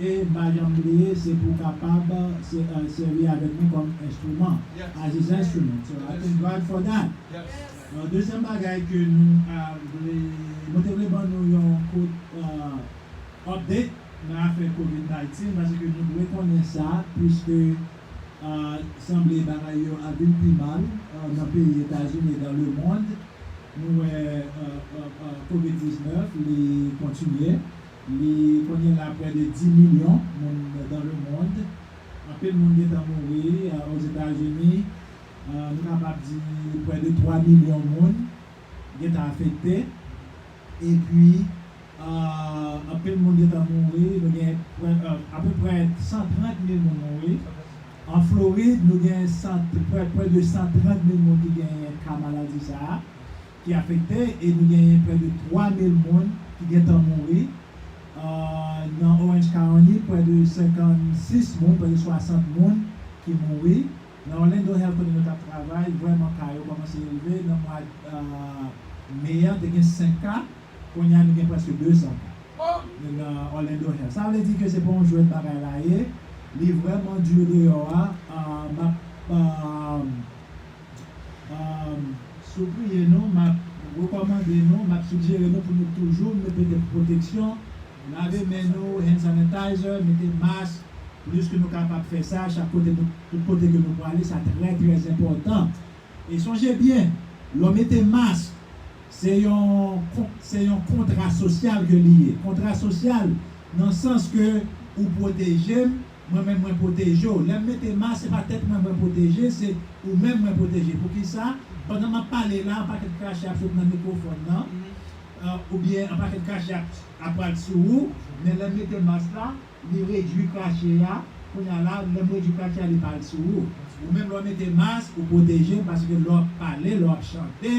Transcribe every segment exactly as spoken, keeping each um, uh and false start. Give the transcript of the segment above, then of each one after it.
e m pa janm bliye, se pou kapab se- eh, sèvi avèk nou kòm enstriman, as his instrument. So I thank God for that. Bon, dezyèm bagay ke nou a vle, mwen te vle ban nou yon kout eh, update nan afè covid nineteen, paske nou dwe konnen sa, puiske eh, sanble bagay yo ap vin pi mal eh, nan peyi Etazini e dans le monde. Nou wè eh, eh, eh, covid diznèf, li kontinye. Li kounye la prè de dis milyon moun dans le monde. Anpil moun gentan mouri eh, Ozetazini. Eh, nou kapab di prè de twa milyon moun gentan afekte. Epi, eh, anpil moun gentan mouri. Nou gen prè- eh, apeprè san trant mil moun mouri. An Florid, nou gen san- prè, prè de san trant mil moun ki genyen ka maladi sa a, ki afekte, e nou genyen prè de twa mil moun ki gentan mouri. Eh, nan Orange County, prè de senkannsis moun, prè de swasant moun ki mouri. Nan Orlando Health, kote nou t ap travay, vrèman ka yo kòmanse elve. Nan mwa eh, me a, te gen senk ka. Kounye a, nou gen prèske de san ka nan Orlando Health. Sa vle di ke se pa yon jwèt bagay la ye. Li vrèman di deyò a. Ah, m ap ah, ah, sipriye nou, m ap rekòmande nou, m ap sijere nou pou nou toujou mete pwoteksyon, lave men nou, hand sanitizer, mete mask, plis ke nou kapab fè sa, chak kote nou, tout kote ke nou prale, sa trè, trè enpòtan. E sonje byen, lè w mete mask, se yon, se yon kontra sosyal ke li ye. Kontra sosyal, nan sans ke ou pwoteje m, mwen menm mwen pwoteje w. Lè m mete mask, se pa tèt mwen mwen pwoteje, se ou menm mwen pwoteje. Poukisa? Pandan m ap pale la, yon pakèt krache ap sot nan mikwofòn nan, eh, oubyen yon pakèt krache ap, ap pral sou ou, men lè m mete mask la, li redui krache a. Kounye a la, lè m redui krache a, li pa al sou ou. Ou menm lè w mete mask, ou pwoteje, paske lè w ap pale, lè w ap chante,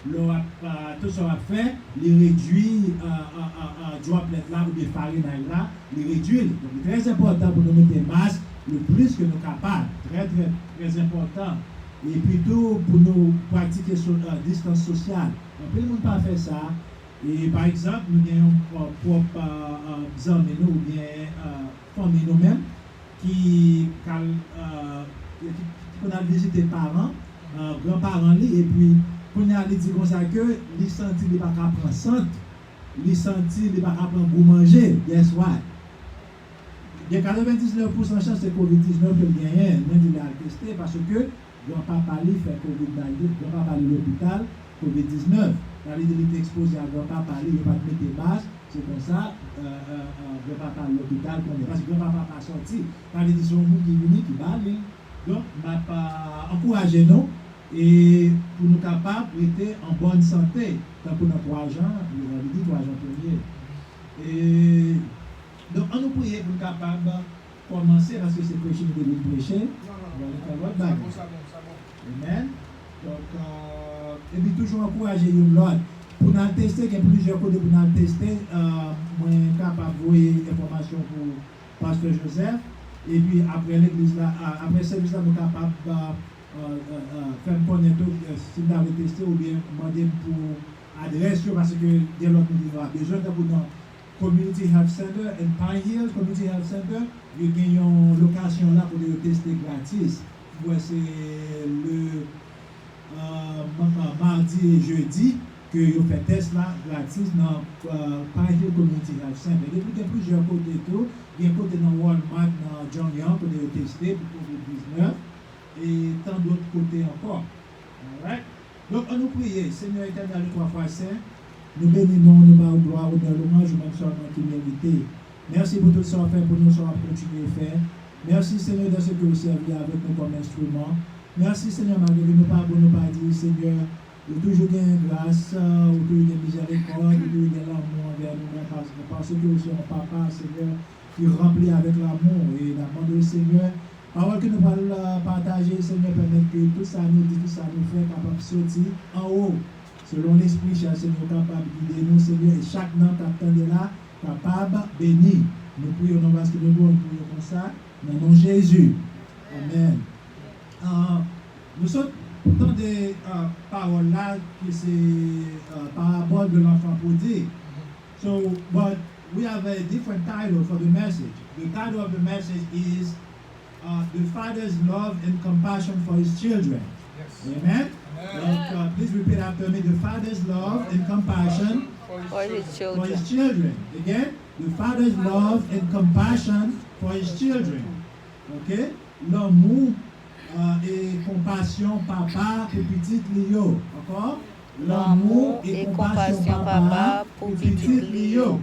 lè w ap, ah, tout sa w ap fè, li redui ah, ah, ah, ah, droplet la oubyen farinay la, li redui l. Donk, li trè enpòtan pou nou mete mask, le plis ke nou kapab. Trè, trè, trè enpòtan. Epi tou, pou nou pratike so, uh, distans sosyal. Anpil moun pa fè sa. E, pa egzanp, nou gen yon pwòp, pwòp, uh, uh, zanmi nou oubyen, uh, fanmi nou menm ki k al, uh, ki, ki konn al vizite paran, uh, gran paran li, epi kounye a li di konsa ke li santi li pa ka pran sant, li santi li pa ka pran gou manje. Guess what? Gen katrevendiznèf pousan chans se kovid diznèf ke l genyen. Mwen di l al teste paske granpapa li fè kovid diznèf, granpapa li lopital, kovid diznèf. Sa vle di li te ekspoze a granpapa li, yo pa t mete mas, se konsa, euh, euh, euh, granpapa l lopital konnen. Paske granpapa pa sòti. Sa vle di se yon moun ki vini, ki ba li. Donk, m ap, euh, ankouraje nou, e pou nou kapab rete an bòn sante, tankou nan twa Jan, li di twa Jan premye. E, donk, ann nou priye pou n kapab kòmanse, paske se preche nou te vin preche. N ale fè lòt bagay. Amen. Donk, euh, epi toujou ankouraje youn lòt. Pou n al teste, gen plizyè kote pou n al teste. Euh, mwen kapab voye enfòmasyon pou Pastè Joseph. Epi apre legliz la, a, apre sèvis la, nou kapab, euh, euh, euh, euh, fè m konnen tou, euh, si m ta vle teste oubyen mande m pou adrès yo, paske gen lòt moun ki va bezwen, tankou nan Community Health Center and Pine Hills Community Health Center, yo gen yon lokasyon la kote yo teste gratis. M kwè se le, euh, ma-, ma-, madi e jedi ke yo fè tès la gratis nan, euh, Pine Hill Community Health Center. Epi gen plizyè kote tou, gen kote nan Walmart, nan Jonghyang, kote yo teste pou kovid diznèf, e tan dòt kote ankò. Alright? Donk, ann nou priye. Senyè etènèl e twa fwa sen, nou beni non w, nou ba w glwa, onè, lwanj, ou menm sèlman ki merite. Mèsi pou tout sa w fè pou nou, sa w ap kontinye fè. Mèsi, Senyè, dèske w sèvi avèk nou kòm enstriman. Mèsi, Senyè, malgre nou pa bon, nou pa diy, Senyè, ou toujou gen gras, ou toujou gen mizèrikòd, ou toujou gen lanmou anvè nou, men pas-, paske ou se yon papa, Senyè, ki ranpli avèk lanmou. E n ap mande w, Senyè, pawòl ke nou pral, euh, pataje, Senyè, pèmèt ke tout sa nou di, tout sa nou fè kapab soti anwo. Selon Lespri, chè Senyè, w kapab gide nou, Senyè, e chak nanm k ap tande la kapab beni. Nou priye w nan paske nou bon, nou priye w konsa, nan non Jezi. Amèn. Euh, nou sot tande, euh, pawòl la, ki se, euh, parabòl de l'enfant prodigue. So, but we have a different title for the message. The title of the message is, uh, The Father's Love and Compassion for His Children. Yes. Amen? Amen. But, uh, please repeat after me. The Father's love and compassion for his children. Again, the Father's love and compassion for his children. Ok? Lanmou, euh, e konpasyon papa pou pitit li yo. Ankò? Lanmou e konpasyon papa pou pitit li yo.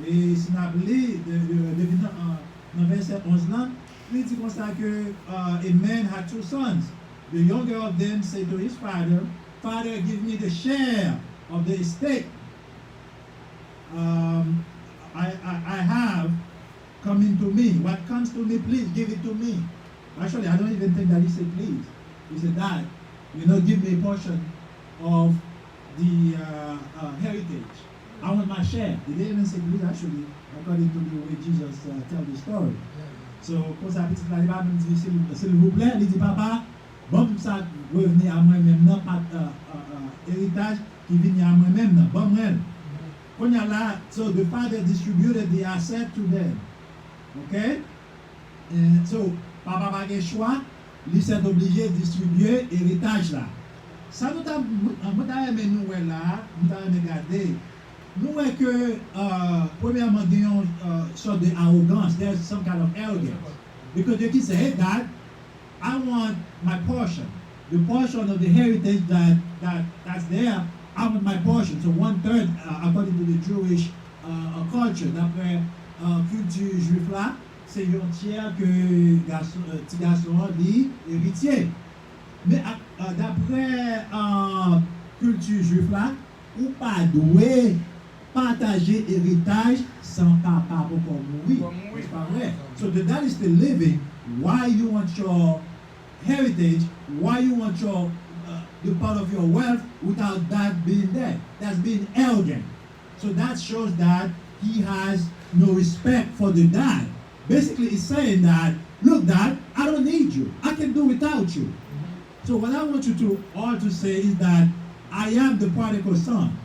E si n ap li de, de, depi nan, nan vèsè onz lan, li di konsa ke, uh, a man had two sons. The younger of them said to his father, "Father, give me the share of the estate, um, I, I, I have coming to me. What comes to me, please give it to me." Actually, I don't even think that he said please. He said, "Dad, you know, give me a portion of the, uh, uh, heritage. I want my share." He didn't even say please, actually, according to the way Jesus, uh, tell the story. So, konsa pitit la, li pa menm di, "Sil, silvouplè," li di, "Papa, ban m sa k revni a mwen menm nan, pa, uh, uh, uh, eritaj ki vini a mwen menm nan, ban mwen l." Kounye a la, so the father distributed the asset to them. Ok? And so, papa pa gen chwa, li sètoblije distribye eritaj la. Sa nou ta, mwen, mwen ta renmen nou wè la, mwen ta renmen gade. Nou wè ke, euh, premyèman, gen yon, euh, sòt de awogans. There's some kind of arrogance. Because they keep saying, "Hey, Dad, I want my portion. The portion of the heritage that, that, that's there, I want my portion." So one third, uh, according to the Jewish, uh, uh, culture, daprè, uh, kilti jwif la, se yon tyè ke gason, euh, ti gason an li eritye. Men ak, euh, daprè, euh, kilti jwif la, ou pa dwe pataje eritaj san papa poko mouri. Poko mouri. Se pa vre? So the dad is still living. Why you want your heritage? Why you want your, uh, the part of your wealth without dad being there? That's being arrogant. So that shows that he has no respect for the dad. Basically, he's saying that Look, Dad, I don't need you. I can do without you. So what I want you to all to say is that I am the prodigal son.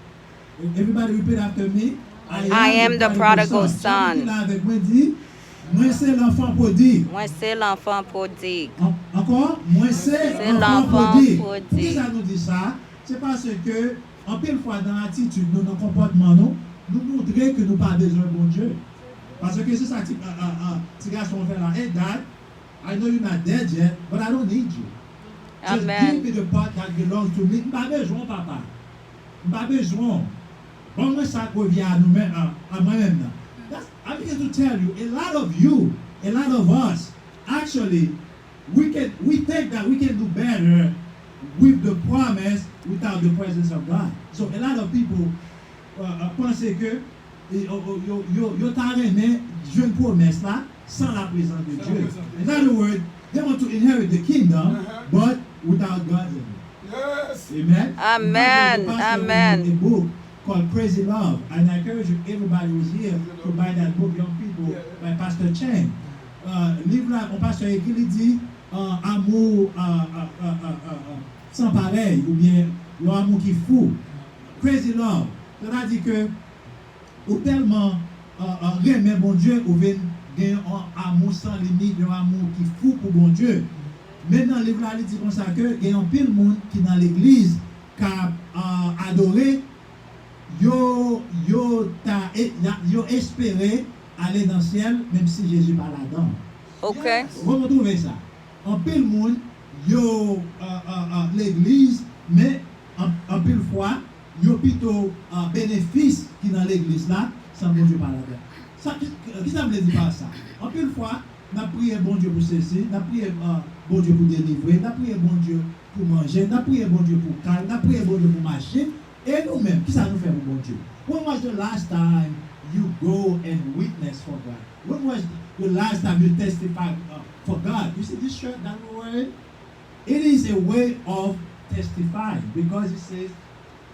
Everybody repeat after me. I am the prodigal son. Chak moun ki la avèk mwen di, mwen se lanfan pwodig. Mwen se lanfan pwodig. An- Ankò, mwen se Se lanfan lanfan pwodig. Pwodig. Poukisa nou di sa? Se paske anpil fwa nan atitid nou, nan konpòtman nou, nou montre ke nou pa bezwen Bondye. Paske se sa ti, a, a, a, ti gason an fè la. Hey, Dad, I know you're not dead yet, but I don't need you. Just Amen. Give me the part that belongs to me. M pa bezwen w, papa. M pa bezwen w. Ban mwen sa k revyen a nou men, a, a mwen menm nan. That's, I'm here to tell you, a lot of you, a lot of us, actually, we can, we think that we can do better with the promise without the presence of God. So a lot of people uh, uh, panse ke e, o- o- yo, yo, yo ta renmen jwenn pwomès la san la prezans de Dye. In other words, they want to inherit the kingdom, but without God in it. Amen. Amen. Amen. A book called Crazy Love, and I encourage you, everybody who's here, to buy that book, young people, by Pastor Chang. Uh, liv la, yon pastè ekri, li di, uh, amour uh, uh, uh, uh, uh, uh, san parèy, oubyen yon amour ki fou. Crazy love. Sètadi ke ou tèlman uh, uh, renmen Bondye, ou vin gen yon amou san limit, yon amou ki fou pou Bondye. Men nan liv la, li di konsa ke gen anpil moun ki nan legliz k ap uh, adore, yo, yo ta, e- y a- yo espere ale nan syèl, menm si Jezi pa ladan. Ok. Yes. Kote w twouve sa? Anpil moun, yo uh, uh, uh, legliz, men an- anpil fwa, yo pito uh, benefis ki nan legliz la, san Bondye pa ladan. Sa, ki, ki sa m vle di pa sa? Anpil fwa, n ap priye Bondye pou sesi, n ap priye uh, Bondye pou delivre, n ap priye Bondye pou manje, n ap priye Bondye pou kay, n ap priye Bondye pou machin, e nou menm, ki sa nou fè pou Bondye? When was the last time you go and witness for God? When was the last time you testify uh, for God? You see this shirt that we wearing? It is a way of testifying because it says,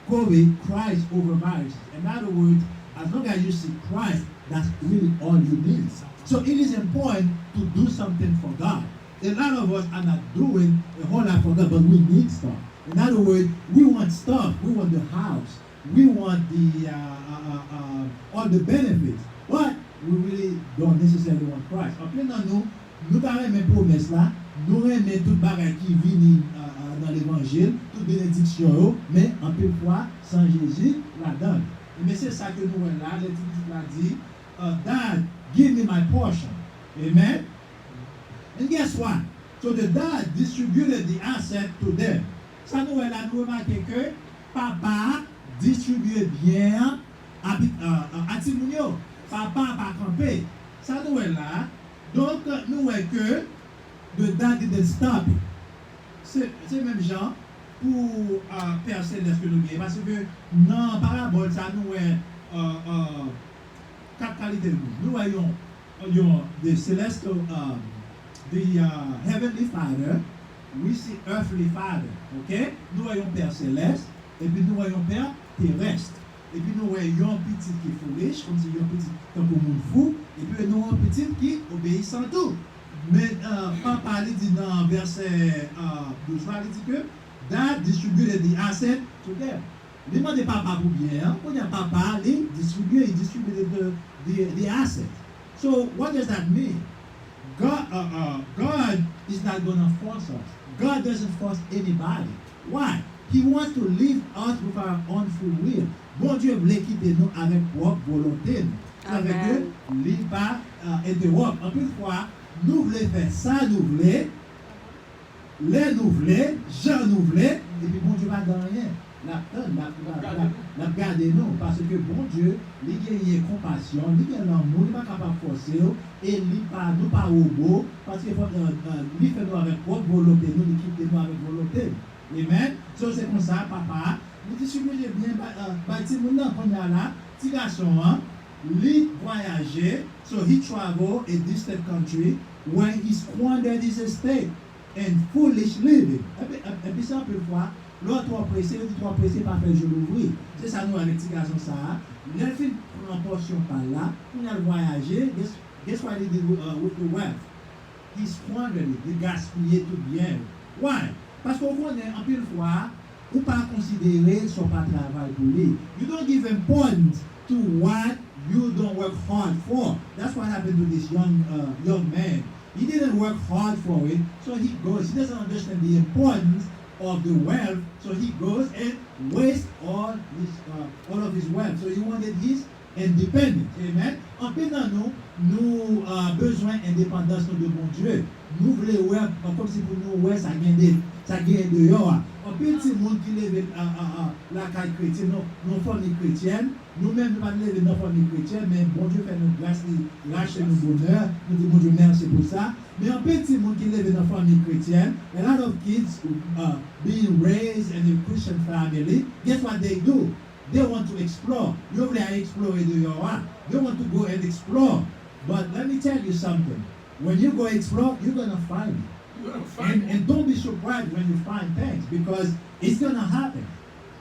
COVID, Christ over viruses. In other words, as long as you see Christ, that's really all you need. So it is important to do something for God. A lot of us are not doing a whole lot for God, but we need stuff. In other words, we want stuff. We want the house. We want the uh, uh, uh, uh, all the benefits. But we really don't necessarily want Christ. Anpil nan nou, nou ta renmen pwomès la, nou renmen tout bagay ki vini uh, uh, nan levanjil, tout benediksyon yo, men anpil fwa san Jezi ladan l. Ebyen, se sa ke nou wè la, lè ti pitit la di, uh, Dad, give me my portion. Amen. And guess what? So the dad distributed the asset to them. Sa nou wè la, nou remake ke papa a distribye byen an a, a, a, a timoun yo. Papa a pa kanpe. Sa nou wè la, donk, nou wè ke the dad didn't stop it. Se, se menm jan pou uh, Pè Selès ke nou genyen. Paske nan parabòl sa, nou wè uh, uh, kat kalite moun. Nou wè yon, yon the celestial, um, the uh, heavenly father, we see earthly father, ok? Nou wè yon pè selès, epi nou wè yon pè terès. Epi nou wè yon pitit ki foolish, kòmsi yon pitit tankou moun fou, epi nou wè yon pitit ki obeyisan tou. Men uh, papa li di nan vèsè uh, douz la, li di ke dad distributed the asset to them. Li mande papa pou byen an, kounye a papa li distribye, he distributed the, the, the asset. So what does that mean? God, uh, uh, God is not gonna force us. God doesn't force anybody. Why? He wants to leave us with our own free will. Bondye vle kite nou avèk pwòp volonte nou. Sa vle ke li pa uh, entewòp. Anpil fwa, nou vle fè sa nou vle, lè nou vle, jan nou vle, epi Bondye pa gen anyen. L ap tann, l ap, l ap, l ap, l ap gade nou, paske Bondye, li genyen konpasyon, li gen lanmou, li pa kapab fòse w, e li pa, nou pa wobo, paske fò, uh, uh, li fè nou avèk pwòp volonte nou, li kite nou avèk volonte nou. Amen. So, se konsa, papa a, li distribiye byen bay, uh, bay timoun nan. Kounye a la, ti gason an, li vwayaje, so he travel a distant country where he squandered his estate and foolish living. Epi, epi se anpil fwa, lè w twò prese, yo di twò prese pa fè jou louvri. Se sa nou wè avèk ti gason sa a. Lè l fin pran pòsyon pa l la, kounye a l vwayaje, guess, guess what he did with, uh, with the wealth? He squandered it. Li gaspiye tout byen yo. Why? Paske w konnen, anpil fwa, ou pa konsidere sa w pa travay pou li. You don't give importance to what you don't work hard for. That's what happened to this young uh, young man. He didn't work hard for it, so he goes. He doesn't understand the importance of the wealth, so he goes and wastes all his uh, all of his wealth. So he wanted his independence. Amen. Anpil nan nou, nou uh, bezwen endepandans nou de Bondye. Nou vle wè, uh, kòmsi pou nou wè sa gen de, sa gen deyò a. Anpil timoun ki leve uh, uh, uh, lakay kretyen, nan yon fanmi kretyèn, nou menm nou pa t leve nan fanmi kretyèn, men Bondye fè nou gras, li rachte nou bonè, nou di Bondye mèsi pou sa. Men anpil timoun ki leve nan fanmi kretyèn, a lot of kids uh, being raised in a Christian family, guess what they do? They want to explore. Yo vle al eksplore deyò a. They want to go and explore. But let me tell you something. When you go explore, you're gonna find it. And, and don't be surprised when you find things because it's gonna happen.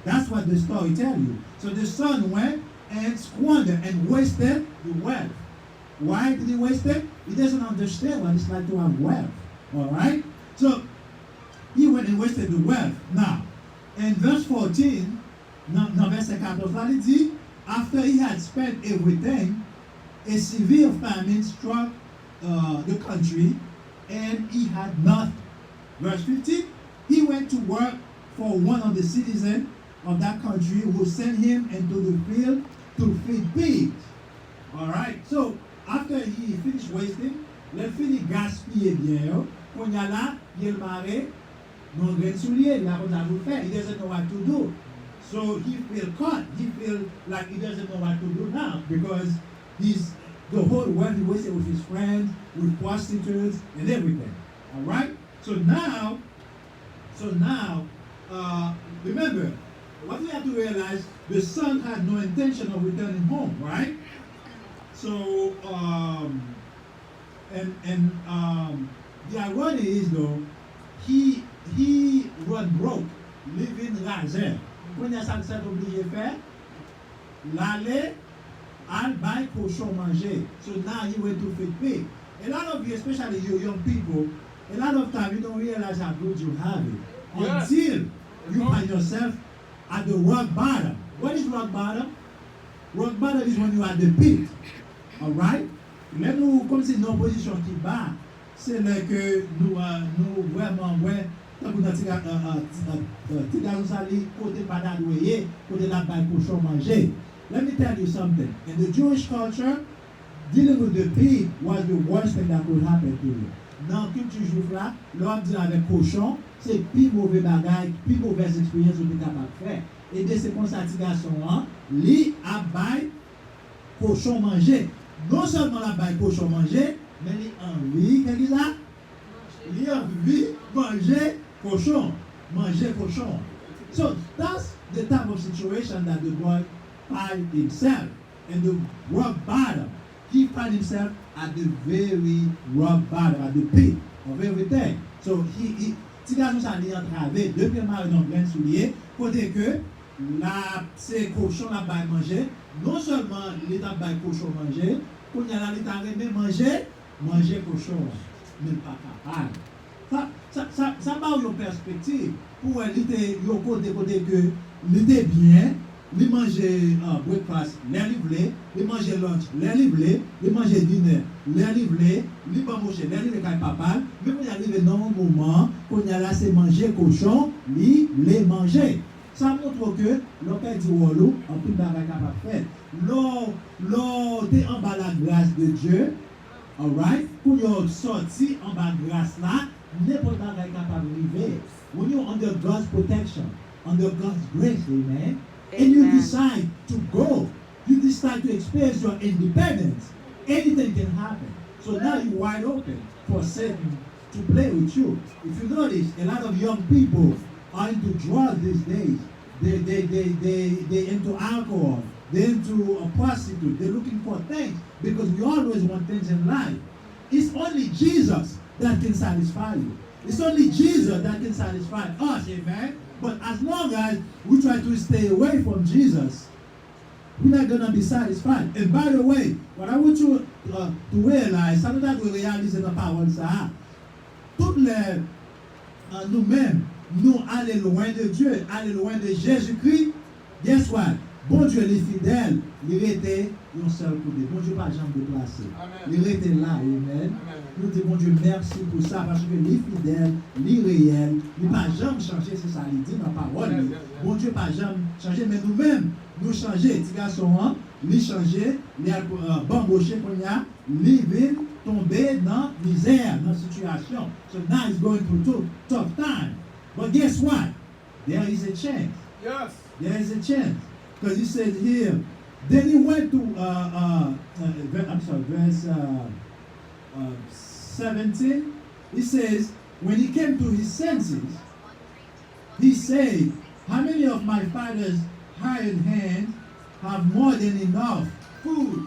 That's what the story tell you. So the son went and squandered and wasted the wealth. Why did he waste it? He doesn't understand what it's like to have wealth. All right? So he went and wasted the wealth. Now, in verse fourteen, nan, nan vèsè katòz la, li di, after he had spent everything, a severe famine struck uh, the country, and he had nothing. Verse fifteen, he went to work for one of the citizens of that country who sent him into the field to feed pigs. All right, so after he finished wasting, lè l fini gaspiye byen yo, kounye a la, pye l mare nan grenn soulye, li pa konn sa pou l fè. He doesn't know what to do. So he feel caught. He feel like he doesn't know what to do now because he's the whole world he wasted with his friends, with prostitutes and everything. All right? So now, so now, uh, remember, what we have to realize, the son had no intention of returning home, right? So, um, and and um, the irony is though, he he run broke, living razè. Kounye a sa l sèt oblije fè, l ale al bay kochon manje. So now he went to feed pig. A lot of you, especially you young people, a lot of time you don't realize how good you have it until you find yourself at the rock bottom. What is rock bottom? Rock bottom is when you are at the pit. Alright? Lè nou kòmsi nan yon pozisyon ki ba, se lè ke nou, uh, nou vrèman wè, tankou nan ti, uh, uh, ti, uh, uh, ti gason sa li kote pa ta dwe ye, kote l ap bay kochon manje. Let me tell you something. In the Jewish culture, dealing with the pig was the worst thing that could happen to you. Nan kilti jwif la, lè w ap deal avèk kochon, se pi move bagay, pi movèz eksperyans ou te kapab fè. Ebyen, se konsa ti gason an, li ap bay kochon manje. Non sèlman l ap bay kochon manje, men li anvi fè kisa? Li anvi manje kochon. Manje kochon. So, that's the type of situation that the boy find himself in the rock bottom. He find himself at the very rock bottom, at the pit of everything. So, he, he, ti gason sa li antrave, de pye l mare nan grenn soulye, kote ke l ap, se kochon l ap bay manje. Non sèlman li t ap bay kochon manje, kounye a la li ta renmen manje, manje kochon an, men l pa kapab. Sa, sa, sa, sa ba w yon pèspektiv pou wè li te yon kote, kote ke li te byen, li manje, uh, breakfast lè li vle, li manje lunch lè li vle, li manje dinner lè li vle, li ban mouche lè li vle kay papa l, men kounye a rive nan yon moman, kounye a la se manje kochon li vle manje. Sa montre w ke lè w pèdi wòl ou, anpil bagay kapab fèt. Lè w, lè w te anba la grâce de Dieu, alright, kounye a w sòti anba gras la, nenpòt bagay kapab rive. When you under God's protection, under God's grace, amen, and you decide to go, you decide to experience your independence, anything can happen. So now you wide open for Satan to play with you. If you notice, a lot of young people are into drugs these days. They, they, they, they, they into alcohol. They into a prostitute. They're looking for things because we always want things in life. It's only Jesus that can satisfy you. It's only Jesus that can satisfy us, amen. But as long as we try to stay away from Jesus, we're not gonna be satisfied. And by the way, what I want you uh, to realize, sa nou ta dwe reyalize nan pawòl sa a, Tout lè, euh, nou menm, nou ale lwen de Dye, ale lwen de Jezikri, guess what? Bondye li fidèl, li rete yon sèl kote. Bondye pa janm deplase. Li rete la, amen. Nou di Bondye mèsi pou sa, paske li fidèl, li reyèl, li pa janm chanje, se sa li di nan pawòl li. Bondye pa janm chanje, men nou menm, nou chanje. Ti gason an, li chanje, li al, euh, banboche kounye a, li vin tonbe nan mizè, nan sitiyasyon. So now he's going through tough, tough time. But guess what? There is a chance. There is a chance. Because he says here, then he went to, uh, uh, uh, ver- I'm sorry, verse uh, uh, seventeen. He says, when he came to his senses, he said, how many of my father's hired hands have more than enough food?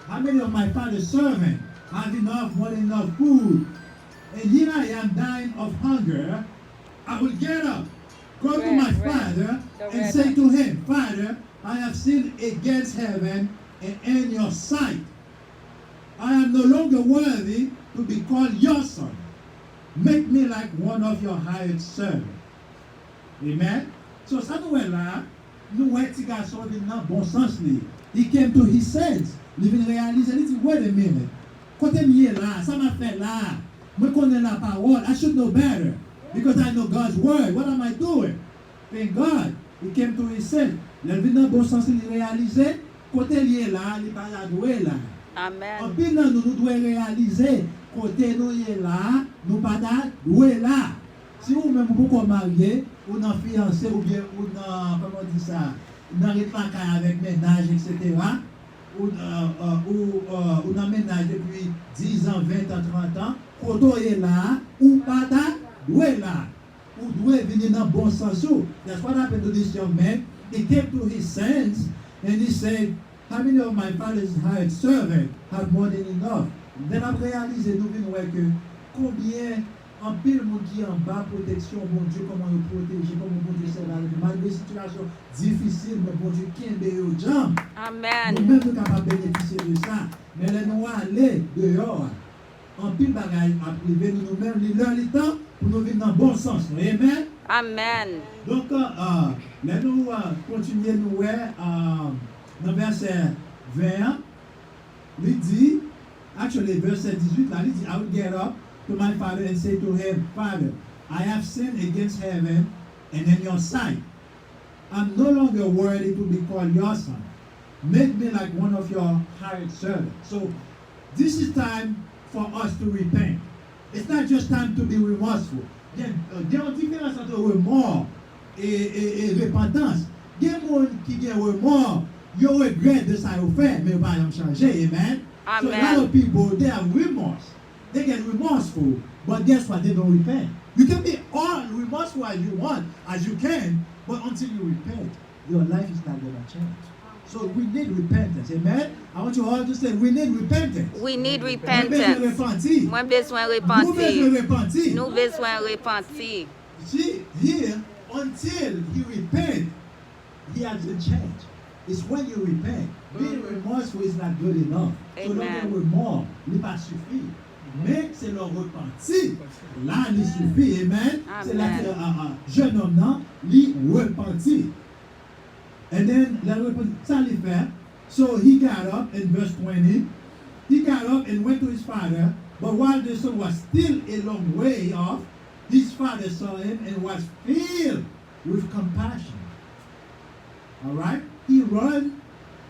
How many of my father's servants have enough, more than enough food? And here I am dying of hunger. I will get up, go to my father, and say to him, Father, I have sinned against heaven and in your sight. I am no longer worthy to be called your son. Make me like one of your hired servants. Amen. So, sa nou wè la, nou wè ti gason vin nan bon sans li. He came to his sense. Li vin reyalize, li di, wait a minute. Kote m ye la? Sa m ap fè la? Mwen konnen la pawòl. I should know better. Because I know God's word. What am I doing? Thank God. He came to his sense. Lè l vin nan bon sans li, li reyalize kote l ye la, li pa ta dwe la. Amen. Anpil nan nou, nou dwe reyalize kote nou ye la, nou pa ta dwe la. Si ou menm ou poko marye, ou nan fiyanse oubyen ou nan, kòman di sa, nan ret lakay avèk mennaj, et cetera, ou, euh, euh, ou, euh, ou nan mennaj depi diz an, ven an, trant an, kote w ye la, ou pa ta dwe la. Ou dwe vini nan bon sans ou. That's what happened to this young man. He came to his sense and he said, how many of my father's hired servants have more than enough? Then ap reyalize, nou vin wè ke konbyen anpil moun ki anba pwoteksyon Bondye, kòman yo pwoteje, kòman Bondye sèvi avèk yo. Malgre sitiyasyon difisil, men Bondye kenbe yo djanm. Amen. Nou menm nou kapab benefisye de sa. Men lè nou ale deyò a, anpil bagay ap rive nou, nou menm, li lè li tan pou nou vin nan bon sans nou. Amen. Amen. Donk, euh, lè nou, euh, kontinye, nou wè, euh, nan vèsè ven an, li di, actually, vèsè dizuit la, li di, I will get up to my father and say to him, Father, I have sinned against heaven and in your sight. I'm no longer worthy to be called your son. Make me like one of your hired servants. So, this is time for us to repent. It's not just time to be remorseful. Gen, gen yon diferans ant remò e, e, e repantans. Gen moun ki gen remò, yo regrèt de sa yo fè, men yo pa janm chanje. Amen. So, a lot of people, they have remorse. They get remorseful, but guess what? They don't repent. You can be all remorseful as you want, as you can, but until you repent, your life is not gonna change. So we need repentance. Amen. I want you all to say, we need repentance. We need repentance. Mwen bezwen repanti. Mwen bezwen repanti. Nou bezwen repanti. Nou bezwen repanti. See, here, until he repent, he hasn't changed. It's when you repent. Being remorseful is not good enough. So lè w gen remò, li pa sifi. Men se lè w repanti, la li sifi. Amen. Se la ke, ah, ah, jennonm nan, li repanti. And then, lè l repanti, sa li fè? So he got up in verse twenty. He got up and went to his father, but while the son was still a long way off, his father saw him and was filled with compassion. All right? He ran,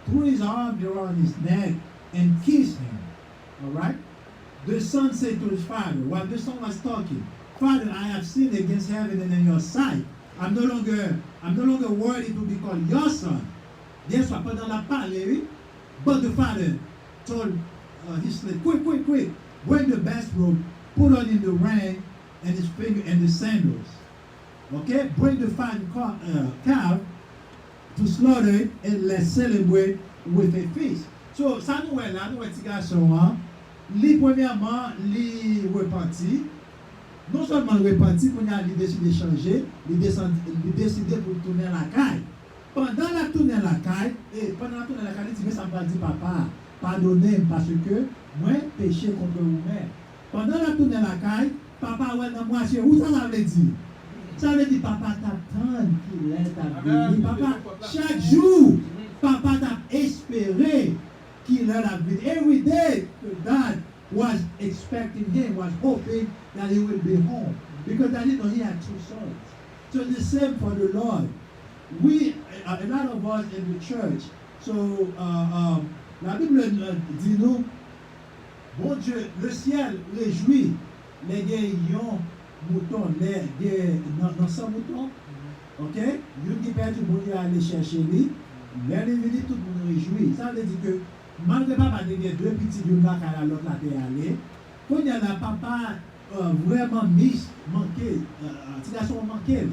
threw his arms around his neck, and kissed him. All right? The son said to his father, while the son was talking, Father, I have sinned against heaven and in your sight. I'm no longer, I'm no longer worthy to be called your son. Guess what? Pandan l ap pale, wi. But the father told, uh, his slave, quick, quick, quick, bring the best robe, put on him the ring and his finger and the sandals. Okay? Bring the fine ca- uh, calf to slaughter it and let's celebrate with a feast. So, sa nou wè la, nou wè ti gason an, li premyèman, li repanti. Non sèlman l repanti, kounye a li deside chanje, li desann- li deside pou l tounen lakay. Pandan l ap tounen lakay, e pandan l ap tounen lakay, li di, men sa m pral di papa a, padone m paske mwen peche kont ou menm. Pandan l ap tounen lakay, Papa wè nan mwatye wout, sa sa vle di? Sa vle di papa t ap tann kilè l t ap vini. Papa, chak jou, papa t ap espere kilè l ap vini. Every day, God was expecting him, was hoping that he will be home. Because daddy know he had two sons. So the same for the Lord. We, a, a lot of us in the church, so, uh, um, la Bible, uh, di nou, Bondye, le ciel réjouit lè gen yon mouton, lè gen nan, nan san mouton, ok? Youn ki pèdi, Bondye ale chèche li. Lè li vini, tout moun rejwi. Sa vle di ke malgre papa te gen de pitit, youn lakay la, lòt la te ale, kounye a la, papa, uh, vrèman mis, manke, uh, uh, ti gason an manke l.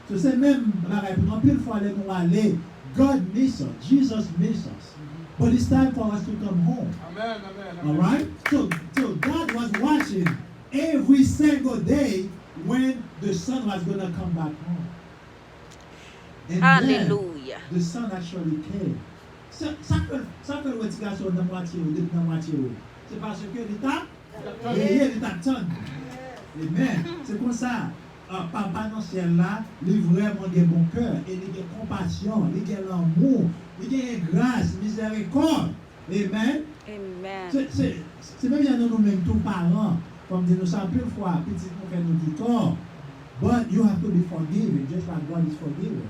So, se menm bagay pou nou. Anpil fwa, lè nou ale, God miss us, Jesus miss us. But it's time for us to come home. Amen, amen, amen. All right? So, so God was watching every single day when the son was gonna come back home. And then, Hallelujah. The son actually came. Sa, sa fè, sa fè wè ti gason nan mwatye wout, depi nan mwatye wout. Se paske li t ap veye, li t ap tann. Amen. Se konsa, ah, papa nan syèl la, li vrèman gen bon kè, e li gen konpasyon, li gen lanmou, li genyen gras, mizèrikòd. Amen. Amen. Se, se, se menm jan nou, nou menm tou paran, kòm di nou sa anpil fwa, pitit nou fè nou di tò. But you have to be forgiving, just like God is forgiving.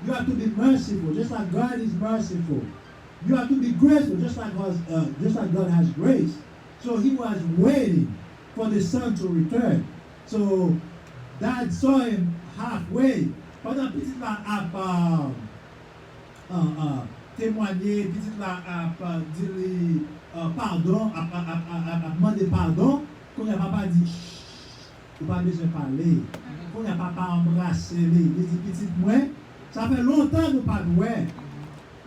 You have to be merciful, just like God is merciful. You have to be graceful, just like God, uh, just like God has grace. So he was waiting for the son to return. So dad saw him halfway. Pandan pitit la ap, uh, uh, uh, temwanye, pitit la ap, uh, di li, uh, padon, ap, ap, ap, ap, ap mande padon, kounye a papa di, "Shh, ou pa bezwen pale." Kounye a papa anbrase li, li di, "Pitit mwen, sa fè lontan nou pa t wè.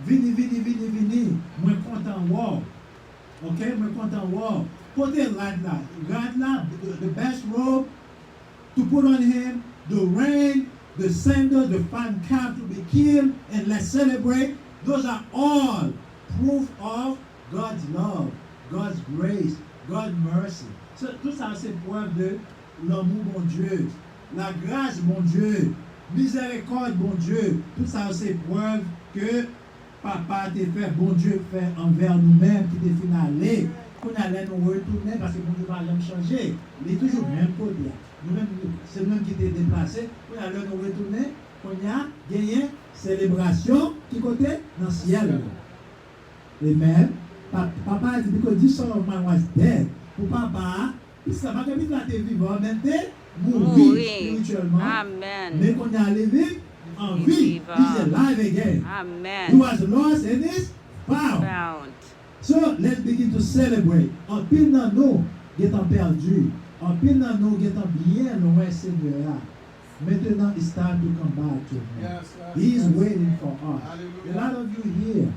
Vini, vini, vini, vini, mwen kontan wè w." Ok, mwen kontan wè w. Pote rad la. Rad la, the, the best robe to put on him, the ring, the sandal, the fine calf to be killed, and let's celebrate. Those are all proof of God's love, God's grace, God's mercy. So, tout sa se prèv de lanmou Bondye, lagras Bondye, mizèrikòd Bondye. Tout sa se prèv ke Papa te fè, Bondye fè anvè nou menm ki te fin ale. Kounye a, lè nou retounen, paske Bondye pa janm chanje, li toujou menm kote a. Nou menm, se nou menm ki te deplase. Kounye a, lè nou retounen, kounye a, genyen selebrasyon ki kote? Nan syèl la. Amen. Pa-, papa a di, "Because this son of mine was dead." Pou papa a, pitit la, malgre pitit la te vivan, men te mouri espirityèlman. Amen. Men kounye a li viv an vi. He's alive again. Amen. He was lost and is found. Found. So, let's begin to celebrate. Anpil nan nou gentan pèdi. Anpil nan nou gentan byen lwen Senyè a. Maintenant, it's time to come back to him. Yes, yes, yes. He's waiting for us. Hallelujah. A lot of you here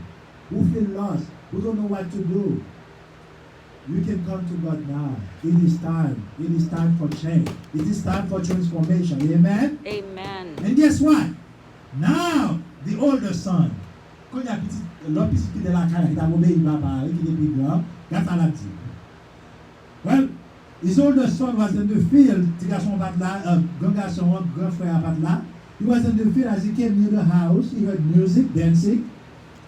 who feel lost, who don't know what to do, you can come to God now. It is time. It is time for change. It is time for transformation. Amen? Amen. And guess what? Now, the older son. Kounye a pitit, lòt pitit ki te lakay la, ki t ap obeyi papa a, ki te pi gran, gad sa l ap di. Well, his older son was in the field. Ti gason an pa t la, uh, gran gason an, gran frè a pa t la. He was in the field. As he came near the house, he heard music, dancing,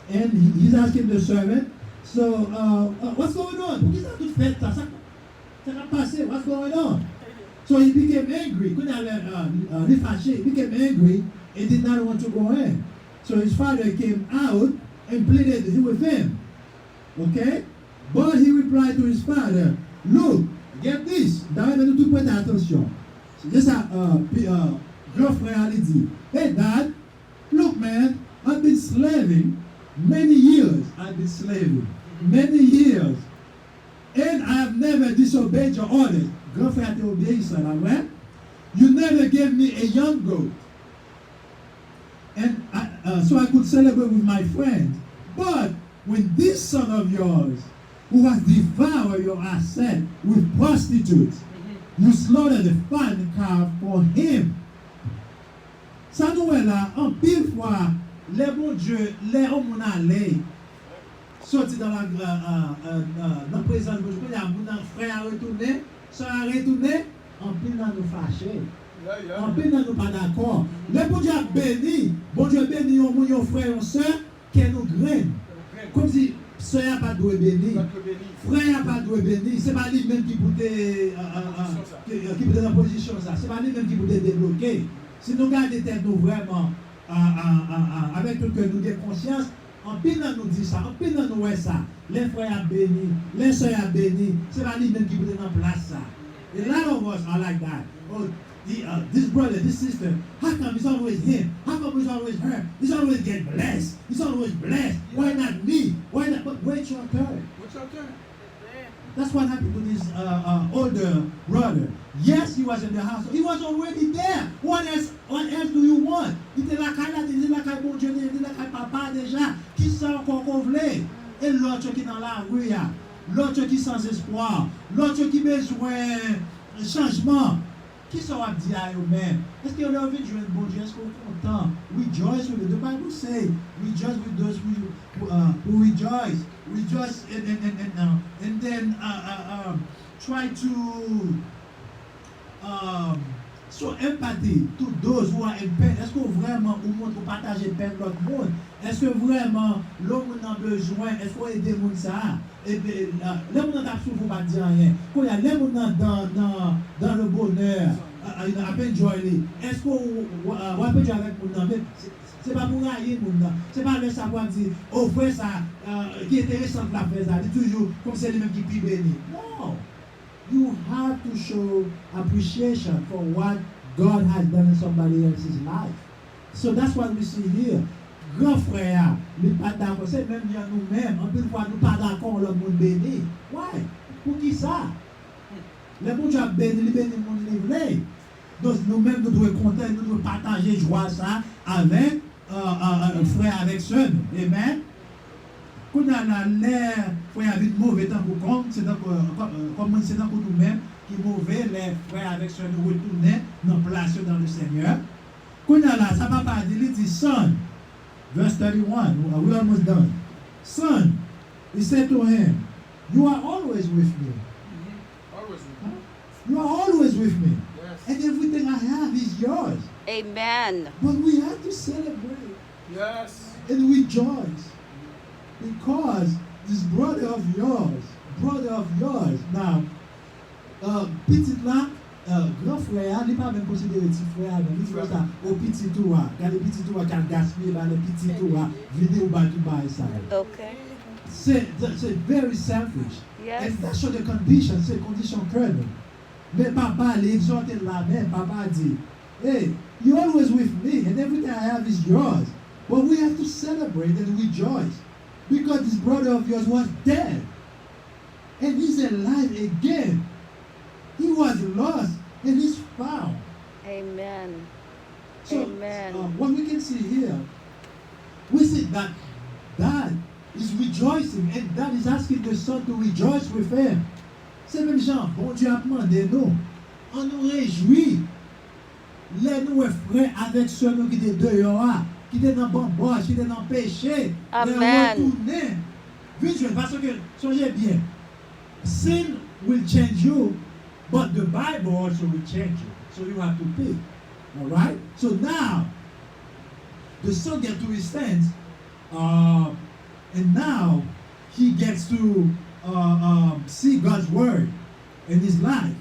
and he, he's asking the servant, "So, uh, uh, what's going on? Poukisa tout fèt sa? Sa, sa k ap pase? What's going on?" So he became angry. Kounye a, uh, uh, li fache. He became angry and did not want to go in. So his father came out and pleaded with him. Ok? But he replied to his father, "Look, get this." M ta renmen nou tout prete atansyon. Se sa, uh, pi-, uh, gran frè a li di, "Hey, Dad, look, man, I've been slaving many years. I've been slaving many years. And I have never disobeyed your orders." Gran frè a te obeyisan la, vre? "You never gave me a young goat. And I, uh, so I could celebrate with my friends. But when this son of yours, who has devoured your asset with prostitutes, you slaughtered a fine calf for him." Sa nou wè la, anpil fwa, lè Bondye, lè yon moun ale, soti nan la, euh, euh, euh, nan prezans Bondye, kounye a moun nan, frè a retounen, sè a retounen, Anpil nan nou fache. Anpil nan nou pa dakò. Lè Bondye ap beni, Bondye beni yon moun, yon frè, yon sè, kè nou grenn. Kòmsi sè a pa dwe beni. Frè a pa dwe beni. Se pa li menm ki pou te, euh, euh, euh, ki, ki pou te nan pozisyon sa. Se pa li menm ki pou te debloke. Si nou gade tèt nou vrèman, euh, euh, euh, euh, avèk tout kè nou gen konsyans, anpil nan nou di sa, anpil nan nou wè sa. Lè frè a beni, lè sè a beni, se pa li menm ki pou te nan plas sa. A lot of us are like that. Oh, the, uh, this brother, this sister, how come it's always him? How come it's always her? It's always get blessed. It's always blessed. Why not me? Why not? But wait your turn. Wait your turn. That's what happened to this, uh, uh, older brother. Yes, he was in the house. He was already there. What else, what else do you want? Li te lakay la, li te lakay Bondye, li te lakay papa deja. Kisa ankò ke w vle? E lòt yo ki nan lari a, lòt yo ki san espwa, lòt yo ki bezwen chanjman. Kisa w ap di a yo menm? Èske lè w vin jwenn Bondye, èske w kontan? Rejoice with the Bible say, rejoice with those who, who, uh, who rejoice. Rejoice and, and, and, and, uh, and then, uh, uh, um, try to, um, show empathy to those who are in pain. Èske w vrèman ou montre w pataje pèn lòt moun? Èske vrèman lè yon moun nan bezwen, èske w ede moun sa a? Epi, lè moun nan t ap soufri, ou pa t di anyen. Kounye a, lè moun nan dans, dans, dans le bonheur, a, a, ap enjoy li, èske w, w, w ap enjoy avèk moun nan? Men se, se pa pou rayi moun nan. Se pa lè sa pou ap di, o, frè sa, euh, ki enteresan l ap fè sa. Li toujou kòmsi se li menm ki pi beni. Non! You have to show appreciation for what God has done in somebody else's life. So that's what we see here. Gran frè a, li pa t dakò. Se menm jan nou menm, anpil fwa nou pa dakò yon lòt moun beni. Why? Poukisa? Lè Bondye ap beni, li beni moun li vle. Donk, nou menm, nou dwe kontan, nou dwe pataje jwa sa avèk, euh, euh, euh, frè avèk sè nou. Amen. Kounye a la, lè frè a vin move tankou kòm, se tankou, euh, kòm, euh, kòm moun, se tankou nou menm ki move, lè frè avèk sè nou retounen nan plas yo dans le Seigneur. Kounye a la, sa papa a di, li di, son, verse thirty-one, we almost done. Son, he said to him, you are always with me. Always with me. You are always with me. Yes. And everything I have is yours. Amen. But we have to celebrate. Yes. And rejoice. Because this brother of yours, brother of yours, now, uh, pitit la, uh, gran frè a, li pa menm konsidere ti frè a, non. Li di konsa, o pitit ou a, gade pitit ou a k al gaspiye ba lè pitit ou a, vide ou ba tout bagay sa yo. Ok. Se, se very selfish. Yes. And that's the condition, se kondisyon kè nou. Men papa, li egzòte l la menm, papa di, hey, you always with me, and everything I have is yours. But we have to celebrate and rejoice because this brother of yours was dead, and he's alive again. He was lost, and he's found. Amen. So, Amen. Uh, what we can see here, we see that dad is rejoicing, and dad is asking the son to rejoice with him. Se menm jan, Bondye ap mande nou, ann nou rejwi lè nou wè frè avèk sè nou ki te deyò a, ki te nan banbòch, ki te nan peche, lè yo retounen, vin jwenn, paske, sonje byen, sin will change you, but the Bible also will change you. So you have to pay. All right? So now, the son get to his sense, uh, and now he gets to, uh, um, see God's word in his life.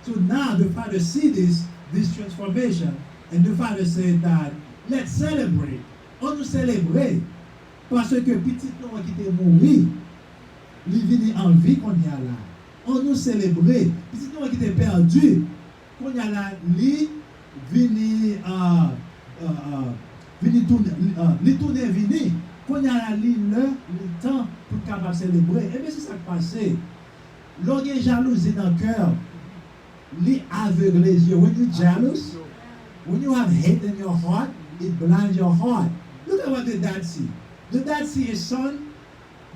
So now the father see this, this transformation, and the father said that, let's celebrate. Ann nou selebre. Paske pitit nou an ki te mouri, li vini an vi kounye a la. Ann nou selebre. Pitit nou an ki te pèdi, kounye a la, li vini, ah, ah, ah, vini tounen, ah, li tounen vini. Kounye a la, li lè, li tan pou n kapab selebre. Ebyen, se sa k pase. Lè w gen jalouzi nan kè w, li avegle zye w. When you jealous, when you have hate in your heart, it blinds your heart. Look at what the dad see. The dad see his son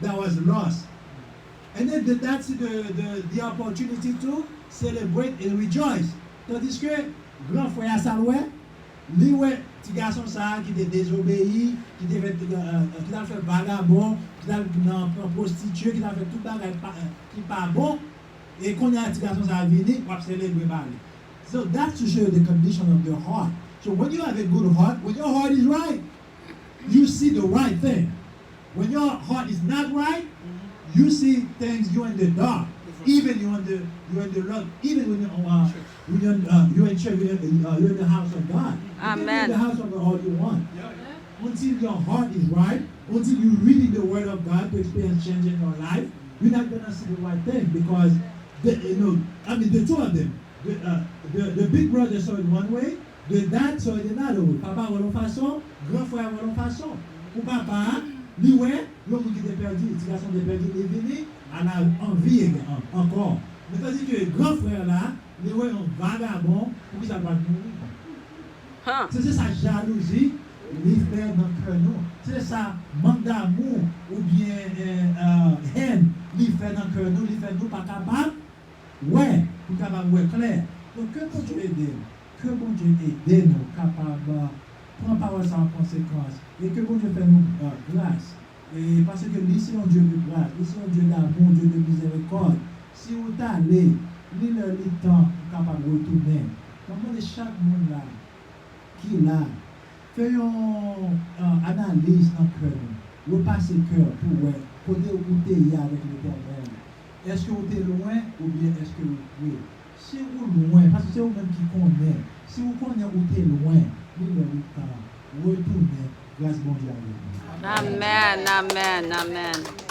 that was lost. And then the dad see the, the, the opportunity to celebrate and rejoice. Tandis ke gran frè a sa l wè, li wè ti gason sa a ki te dezobeyi, ki te fè, euh, euh, ki t al fè vagabon, ki t al nan pran pwostitye, ki t al fè tout bagay pa, euh, ki pa bon. E kounye a ti gason sa a vini, w ap selebre ba li. So that's to show you the condition of your heart. So when you have a good heart, when your heart is right, you see the right thing. When your heart is not right, you see things, you're in the dark. Even you're in the you're in the love. Even when you're uh, when you're, uh, you're in church, you're, uh, you're in the house of God. You can be in the house of God all you want. Until your heart is right, until you reading the word of God to experience change in your life, you're not gonna see the right thing because the, you know, I mean the two of them, the, uh, the, the big brother saw it one way, the dad saw it another way. Papa wè yon fason, gran frè wè yon fason. Pou papa, li wè yon moun ki te pèdi, ti gason te pèdi, li vini, ala anvi ankò. Men tandis ke gran frè la, li wè yon vagabon, poukisa l pral mouri? Se se sa jalouzi li fè nan kè nou. Se se sa mank damou oubyen hèn li fè nan kè nou, li fè nou pa kapab wè, pou kapab wè klè. Donk ke Bondye ede n, ke Bondye ede nou kapab pran pawòl sa an konsekans e ke Bondye fè nou gras. E paske li se yon Dye de gras, li se yon Dye damou, Dye de mizerikòd. Si ou t ale, li lè li tan ou kapab retounen. Mwen mande chak moun la ki la, fè yon analiz nan kè nou, repase kè pou wè kote ou te ye avèk Letènèl. Èske ou te lwen oubyen èske ou pre? Si ou lwen, paske se ou menm ki konnen, si ou konnen ou te lwen, li lè li tan retounen. Gras Bondye avèk nou. Amèn, amèn, amèn.